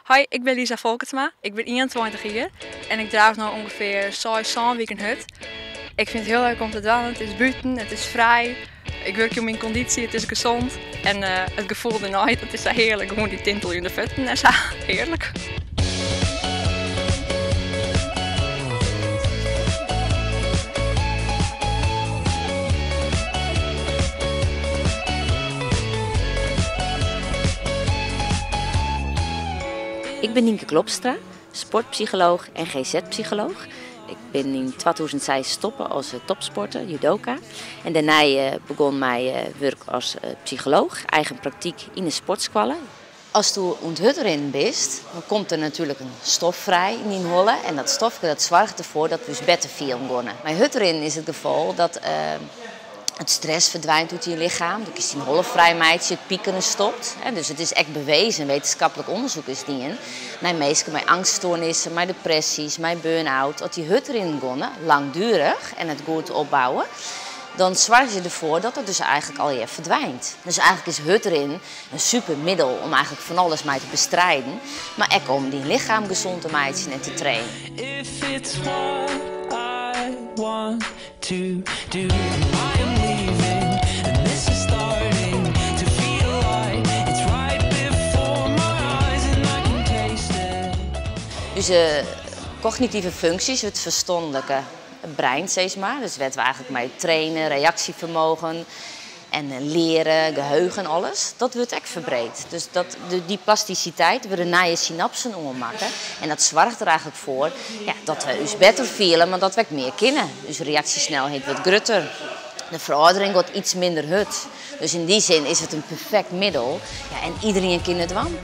Hoi, ik bin Lisa Folkertsma, ik bin 21 jier en ik draaf no ûngefear seis, sân wiken hurd. Ik fyn it hiel leuk om te dwaan, it is bûten, it is frij, ik wurkje oan myn kondysje, it is gesond en it gefoel dêrnei, dat is sa hearlik, gewoan dy tinteljende fuotten en sa, hearlik. Ik bin Nynke Klopstra, sportpsycholooch en GZ-psycholooch. Ik bin yn 2006 stoppe as topsporter, judoka. En dêrnei begûn myn wurk as psycholooch, eigen praktyk yn de sportskoalle. Asto oan it hurdrinnen bist, dan komt der natuerlik in stof frij yn dyn holle en dat stofke dat soarget derfoar dat we ús better fielen geane. Mei hurdrinnen is it gefal dat it stress ferdwynt út dyn lichem, do kinst dyn holle frij meitsje, it pikeren stopt. Dus it is ek bewezen, wittenskaplik ûndersyk is dien nei minsken mei eangststoarnissen, mei depressys, mei burn-out. As dy hurdrinnen geane, langduerich en it goed opbouwe, dan soargje je derfoar dat it dus eigentlik allegear ferdwynt. Dus eigentlik is hurdrinnen in super middel om eigentlik fan alles mei te bestriden, mar ek om dyn lichem gesond te meitsjen en te trainen. If it's what I want to do, I am leaving and this is starting to feel like it's right before my eyes and I can taste it. Us kognitive funksjes, it ferstânlike brein sis mar, dus wêr't we eigentlik mei trainen, reaksjefermogen en learen, geheugen, alles, dat wurdt ek ferbreed. Dus dat, dy plastisiteit, wurde nije synapsen oanmakke en dat soarget der eigentlik foar, ja, dat we ús better fiele, mar dat we ek mear kinne. Us reaksjesnelheid wurdt grutter, de ferâldering giet iets minder hurd. Dus yn dy sin is it in perfekt middel, ja, en iderien kin it dwaan.